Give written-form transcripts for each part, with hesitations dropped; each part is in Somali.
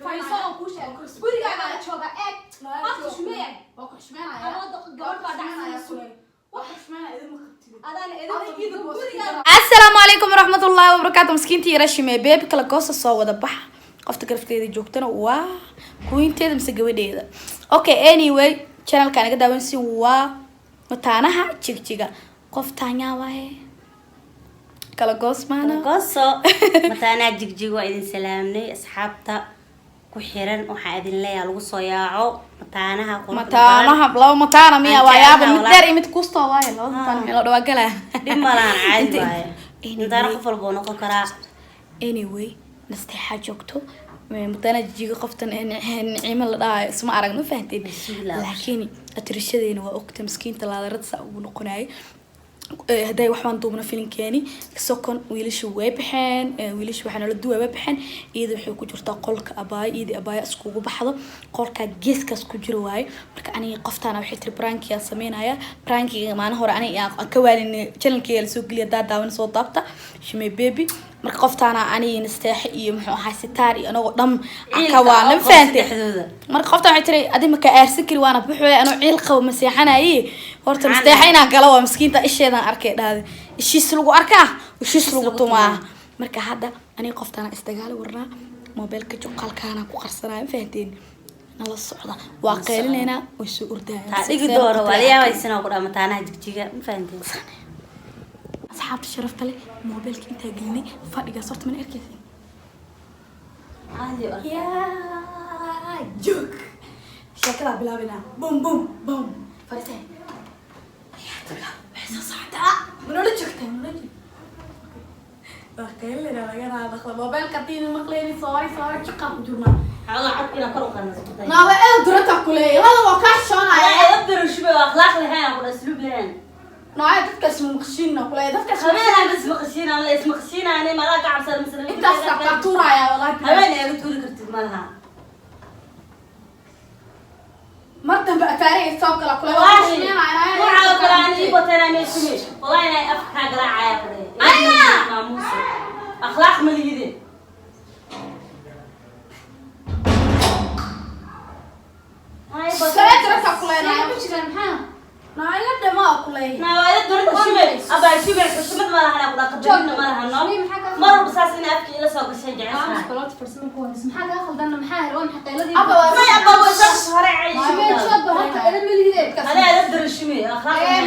Fadhiiso oo kuu sheego. Gurigaaga la jooga, eeg. Horta xushmeeya. Waa ku xushmeynaya. Ama gabadh baa dhacsan. Waa ku xushmeynaya, idin ma qabtid. Adaan Adiga edeb boos. Gurigaaga. Asalaamu calaykum waraxmatullaahi wabarakaatu. Miskiinta yarashime beebi kala goosa, soo wada baxa. Qofta garafteeda joogtana waa kuwiinteeda mise gabadheeda. Okay, anyway, channelka naga daawansi waa Mataanaha Jigjiga. Qof taanyaa waaye, kala goos maana. Gooso Mataanaha Jigjig, waa idin salaamnay asxaabta ku xiran. Waxaa idin leeyahay lagu soo yaaco mataanaha quruxda badan. Mataanaha laba mataana miya? Aan waa yaaba jeclahay mid walaal. dheer iyo mid kuustoo waaye. Laba mataana meel loo dhawaa galaa. Dhib malahan, caadi waaye. Anyway. Mataana qof walba uu noqon karaa. Anyway, nasteexaa joogto Mataanaha Jijiga. Qoftan ee Niciimo la dhahayo isma arag, ma fahanteen? Mas-uul ah. Laakiin atirashadeena waa ogta, miskiinta laadarada saa ugu noqonayay. Hadday waxbaan duubna filinkeeni sokon, wiilasha way baxeen. Wiilasha waxaa nala duway, way baxeen. Iyada waxay ku jirtaa qolka abaayo, iyadii abaayo iskugu baxdo qolkaa geeskaas ku jiro waaye. Marka aniga qoftaana waxay tiri prankiyaa sameynaya. Prankiga maalin hore aniga aan ka waalin channelkeyga lasoo geliya, daa daawan soo daabta shimay baby. Marka qoftaana aniga nasteexe iyo muxuu ahaa sitaar iyo anagoo dham aan ka Ciilka waalna, ma oo fahanteen? saddexdooda. Marka qoftaan waxay tiri adi maka aarsan kari, waana buxwaya anoo ciil qabo ma seexanaye. Horta Maxaa nasteexa inaan galo waa miskiinta isheedaan arkay dhahday, ishiis lagu arkaa, ishiis lagu lagu tumaa. tumaa. Marka hadda aniga qoftaana isdagaali warnaa, mobeelka juqaalkaana ku qarsanaya, ma fahanteen? Nala socda, waa Nala socda. Qeylinaynaa, way soo ordayaan. Taa dhigi doono waa la yaabaysana ku dhaha Mataanaha Jigjiga, ma fahanteen? Asxaabta sharafta leh, mobeelka intaa gelinay fadhigaas horta mana arkaysin. Caadi u arkaa. Yaa joog, sheekadaa bilaabinaa. Bum bum bum, fadhiisee. Waxay soo socotaa, manoola joogtaa, manoola joogtaa. Waa qeylina laga raadaqda mobeelka hadii maqleyni. Sorry, sorry, juqaan ku jirnaa. Xoogaa codka inaa kor u qaadno isku day. Naaba ee durata kuleeya lada waa kaa xishoonaya. Ayaa daro shubay oo akhlaaq lahayn aan ku dhaha asluub lahayn. Naaya dadka ismaqashiina kuleeya dadka. Habeen aan ismaqashiina ama la ismaqashiinaani malaa ka cabsada masala. Intaas kaa tuuraya wallahi. Habeen eega tuuri kartid malaha. Mar dambe afaaraya soo kala kuleeya waa Wallaahi xushmeynaya. Waxaa kale aan ii wateen aan meeshume wallahi inay afka kaa garaacaya ku dhahe. Aya! Maamuusa akhlaaq ma lihidin. Soo durata kuleeya. ku jiraan maxaa? Naaya dhamaa kuleeya. Naawada durada shube abaa shube, xushmad ma lahan ku dhaha, qadarinna ma lahan no. Mar walba saas inay afka ila soo gashay jeceshahay. Baloota farsamo ku wanaagsan. Maxaa kaa khaldan? Maxaa hel? Waa maxay qayladii? Abba waa May abaa way soo hore cay. Shumee joog ba horta, edeb ma lihide. Adaa ila daro shube akhlaaq. Ee,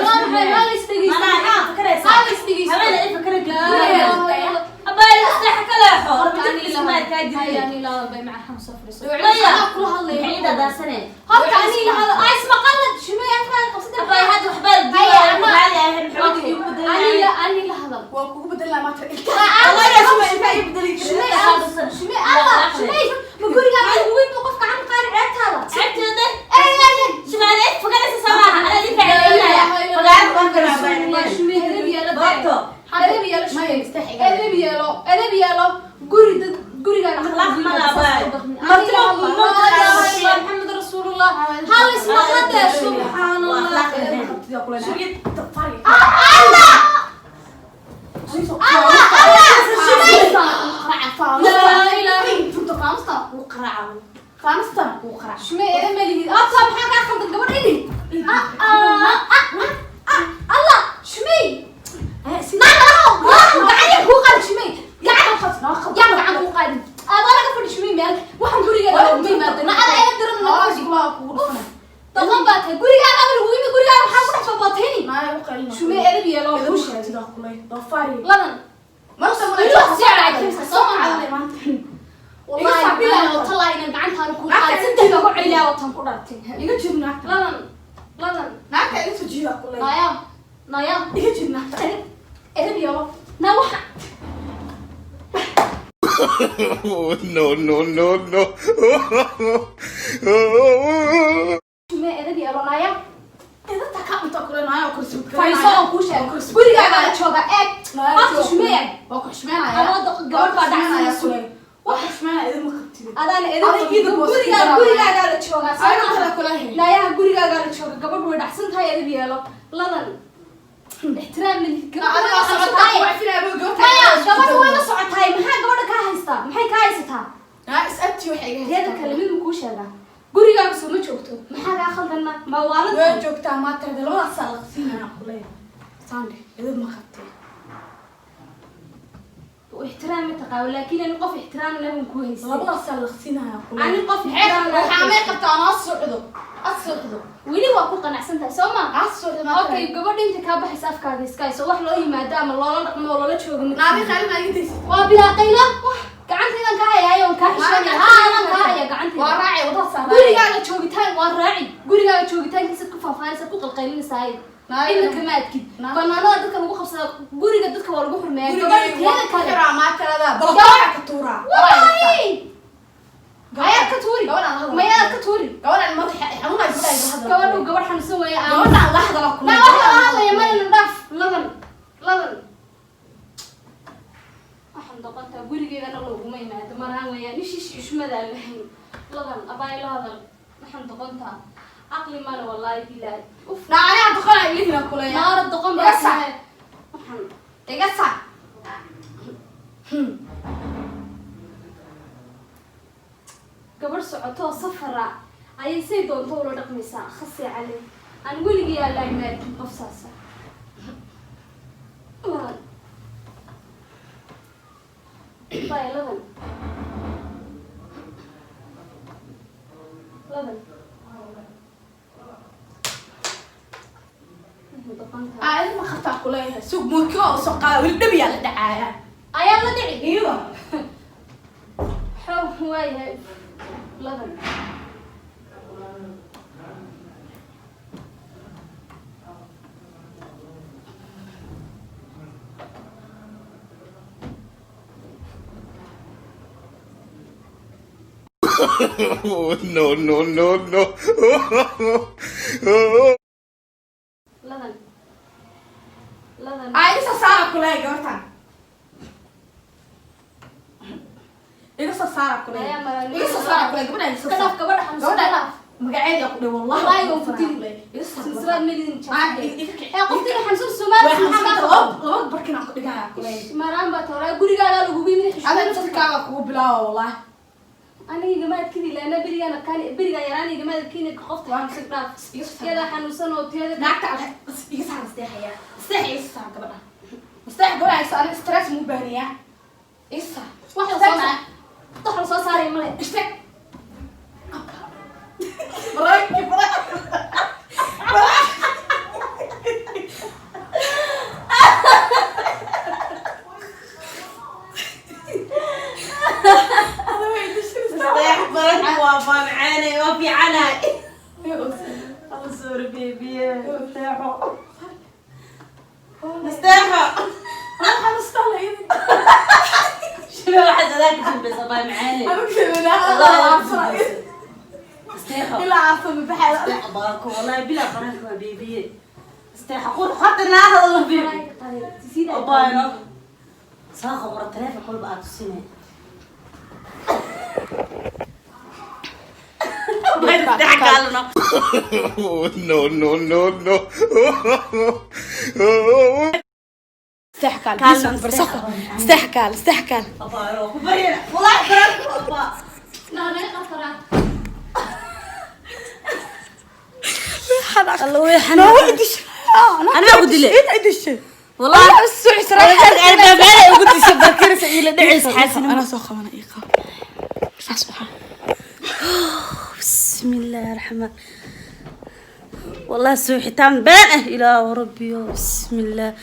waa maxay? Maa la isdhegeysto? Anaa Maxaa? ii fakaraysaa. Maa la isdhegeysto? Haween ay fakara. Laa ilaaha illa. Abaa istax ka leexo. Horta ani Rabbi isma kaa Hay, jirin. ani ilaa bay maca xamsa fariiso. Maya. Anaa kula hadlayo. Maxay ida daasane? Horta ani ilaa hadal. Ay, ismaqalad. Shumee afkaa qabsada. Abaa hadda waxbaa la Haya, duwaya. ama- Raali ahayn maxaa Okay. igu Ani bedelanaya? ila ani ila hadal. Waa kugu bedelaa maanta. Wallahi inaa shubay intaa ii bedeli karin. Shumee shumee alla shumee, ma gurigaaga ugu weyn buu qofka gacan qaadi ceebtaada? Ceebteeda? Ay ay ay. Shumaan ay fakaraysa samaaha. Anaa idin facelinaya. Fagaar baan karaa baa. Shumee edeb yeelo. Boobto. Edeb yeelo shumee. Edeb yeelo. Edeb yeelo. Guri dad gurigaaga marka Akhlaaq ugu ma yimaado laha saas baay. u dhaqmin. Marti Ani ma ilaa ma hadal. taqaano Laa ilaaha marti. illallah Muhammad rasuulullah. Hal isma qada subxaanallah. Akhlaaq lahayn. Allah! Allah! Allah! Laa ilaaha. Shumee edeb ma lihid. Abta maxaa kaa khaldan gabadh ini? Ah ah ah ah Allah shumee. Gacan kuu qaadin shumee. Gacan yaa gacan kuu qaadin. Adaa laga fadhi shumee meel. Waxaan gurigaaga laguma yimaado. Nacada ayaa diran naga fadhi. Doqon baa tahay. Gurigaaga ama lagu yimi gurigaaga maxaa ku dhex babatayni? Shumee edeb yeelo oo kuu sheegay. Ladan. Wallahi billahi wa tallahi inaan gacantaana kuu qaadin. Saddex baa ku celiyaa watan ku dhartay. Ladan. Ladan. Naya. Naya. Edeb yeelo. Na waxa No, no, no, no. Shumee edeb yeelo naya. Fadhiiso oo kuu sheego. Gurigaaga la jooga, eeg. Horta shumee. Ama gabadh baa dhacsan. Adaan edeb gurigaaga gurigaaga la jooga. Naayaha gurigaaga la jooga, gabadh way dhacsan tahay, edeb yeelo. Ladan. Ixtiraam ma lihid. Gabadha way la socotaay. Maya, gabadha way la socotaay. Maxaa gabadha kaa haystaa? Maxay kaa haysataa? Ogtii waxay iga Teeda haystaa. kale mid ma kuu sheegaa? Gurigaaga soo ma joogto, maxaa kaa khaldanna? Ma waalad? Way joogtaa maatirada, labadaasaa la siinaya kuleeyahay. Sande, edeb ma qabtee. Ixtiraam ma taqaano, laakiin ani qof ixtiraam leh baan ku haystay. Labadaasaa la siinaya kuleeyahay. Ani qof ixtiraam leh. Waxaa may qabtaa anoo socdo, ad socdo. Weli waa ku qanacsan tahay, soo ma? Ad socdo. Okay, gabadha inta kaa baxaysa afkaaga iska hayso. Wax loo yimaado ama loola dhaqmo oo loola joogo ma Naadi khaalin aa intaysid. Waa bilaa qaylo. Gacantaydan kaa hayaayo, waan kaa xishoonaya. Haa, anaan kaa haya gacantayda. Waa raacay, wadada saa. Gurigaaga joogitaan waa raaci. Gurigaaga joogitaankiisaad ku faahfaahinaysaad, ku qalqaylinaysaay. Naadi- Cidna kama adkid. Naadi- Banaanada dadka lagu qabsadaa, guriga dadka waa lagu xurmeeyaa. Gabadha teeda kale Gurigaaga maatirada balkoona ka tuuraa. Wallahi ayaad ka tuuri. Gabadhaan la hadal. Mayaad ka tuuri. Gabadhaan madaxa xanuunay, gabadhaan la hadal. Gabadhu gabadh xanuunsan weeye aan Gabadhaan la hadal ku. Na wax la hadlaya malina, dhaaf. Ladan, ladan, waxaan doqontaa gurigeygana looguma imaado maraan weeyaan ishiish xushmadaan lahayn. Ladan, abaay, la hadal. Waxaan doqontaa caqli male, wallaahi bilaahi, uf. Na aniga doqonaa ilihina kuleeyahay. Naara doqon baa Iga sac. tahay. Waxaan Iga sac. Gabadh socotoo safara ayay say doonto ula dhaqmaysaa. Khasi cali, aan weligii allaa imaakin qof saasa. Ladan, bay, ladan, ladan. Wuxuu doqontaa. Aa, idin ma qabtaa kuleeyahay. Sug, murkio oo soo qaada, weli dhabiyaa la dhacaaya. Ayaa la dhici. Iyada. Xoog waayahay, ladan. No, no, no, no. Ladan, ladan. Aa, iga soo saara kuleeyahay gabartan. Iga soo saara kuleeyahay. Ayaa maraa. Iga soo saara kuleeyahay gabadhaan, iga soo Ka dhaaf saara. gabadha xanuunsan. Gabadhaan Dhaaf. magaceeda ku dhaw, wallahi. Wallaahi waan ku dili. Iga soo saara. Silsilad melidin. Aa, iga kici. Ee qoftii xanuunsan Soomaali Way maxaa xanuunsan kaa laba laba barkin aan ku dhigaya kuleeyahay. Maraan baa tooraa, gurigaagaa lagugu yimid Adiga xishmad. naftirkaaga kugu bilaaba, wallahi. Aniga igama adkidi laana berigaan aqaani, berigaa yaraan igama adkini qofta xanuunsan. Dhaaf. Iga soo saar. Teeda xanuunsan oo teeda Naagta iga saar, nasteexaya. Nasteex iga saar gabadha. Nasteex gabadha iga saar, aniga stress muu baahnayaa. Iga saar. Wax la soo saar, wax la soo saaray male. Istaag. Baraaki, baraaki. Baraaki. Hada way dishinaysaa. Nasteex baranku waa faamcaanay, waa fiicanahay. I'm sorry, baby. Nasteexo, nasteexo. Waxaan xanuustaa la idin. Shibaa waxaad adaa ka dambaysa, faamcaanay. Anigu sheeganaa. Wallahi adaa ka dambaysa. Nasteexo. Ilaa caafo ma baxayo. Nasteexo baranku, wallahi bilaa baranku waa baby. Nasteexo qur hadda naa hadlo, baby. Abaayno. Soo qoro taleefon kolba aad tusinay. Abaay, nasteex kaalno. No, no, no, no. استحكال. Kaalmo. برسخه استحكال استحكال. Abaay, waa ku baryana. Wallahi baranku abaa. Naanaga qafaraa. الله ويحنا. أنا ما أقول لك. انت دشي. والله والله أنا ما أقول لك بركرس إلى دعس حاسن. انا سو خوانا ايقا saas waxaa. بسم الله الرحمن، والله سوحتان بان إلى ربي، بسم الله،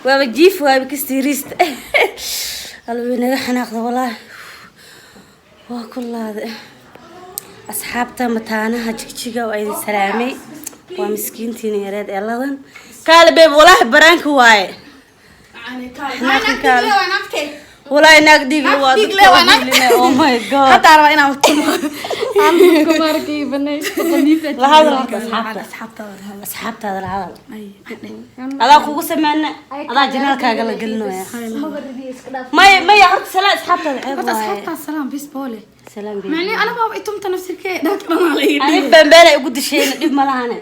وابا جيف وابا كستيريست قالوا لي حناخذ، والله وكل هذا. asxaabta mataanaha Jigjiga waa idin salaamay. Waa miskiintiina yareed ee ladan. Kaale babe, walaahi baraanka waaye. Walaahi naag dhiigle waa dhiigle waa naag. Oh my God. Hadda rabaa inaan tumo. La hadal horta asxaabta. Asxaabtaada la hadal. Asxaabtaada la hadal. Ay. Adaa kugu sameyna, adaa janaalkaaga la gelinaya. Maba rabiya, iska dhaaf. Maya, maya, horta salaa asxaabtaada, ceeb horta waaye. asxaabtaa salaam baseball. Salaam baby. macnii ana baaba itumta nafsirkee dhanka dhan la ii Ani bambeelay ugu dishayna, dhib ma lahane.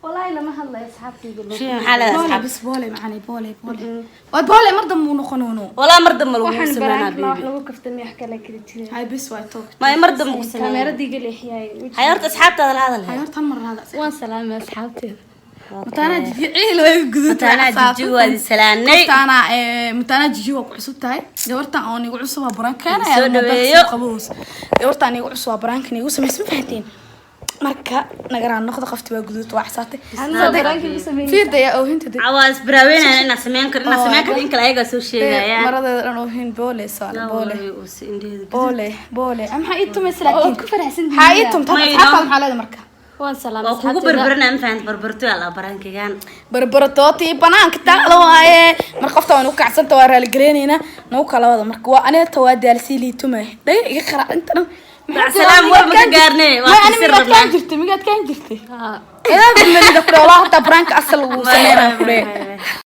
Wallahi lama hadlayo asxaabtayda. Shii, maxaa leedahay Boole asxaab? Bis boole macani, boole, boole waa boole, mar dambe uu noqonoono. Walaa mar dambe lagu Waxaan sameynaa. baraanka ma wax Baby. lagu kaftamay, wax kale kala jiray. Hay, bis waa toog. Ma mar dambe ku sameynaa. Kaameerada iga leexiyay. Hay, horta asxaabtaada la hadal. Hay, horta hal mar lahada. Waan salaamay asxaabtayda. Mataanaa jiji ciil way guduud. Mataanaa jiji, waa idin salaanay. Mataanaa mataanaa jiji waa ku cusub tahay gabartan oo nigu cusub waa baraan keenaya. Soo dhaweeyo. Qabows gabartan nigu cusub waa baraankan igu samaysan, fahanteen? Marka nagaraan noqdo, qafti waa guduud, waa xasaatay. Anaa baraanka igu sameeyay. Fiirda ayaa oohinta de. Cawaa isbaraaweynaya inaad sameyn kar, inaad sameyn karto in kale ayagaa soo sheegayaan. Maradeeda dhan oohin, boole saan boole. Indheheeda. Boole, boole, maxaa ii tumaysa laakiin? Waad ku faraxsan. Maxaa ii tumta? Mayno. Asxaabtaada maxaa leedahay marka? Waan salaamay Waa kugu asxaabtayda. barbaranaya, ma fahant? Barbarto yaa la baraankigaan. Barbaratooti banaanka taalo waaye. Marka qofta waan u kacsanta, waa raaligareyneynaa nagu kala wada. Marka waa aniga waa daalsii liitumay, dhaga iga qaraac inta dhan. Salaam, war ma ka gaarnay, waa ani kasir migaad rabnaa. kaan jirtay, migaad kaan jirtay. Edaa malida ku dhaw, hataa baraanka asal uu sameynaa ku dheh.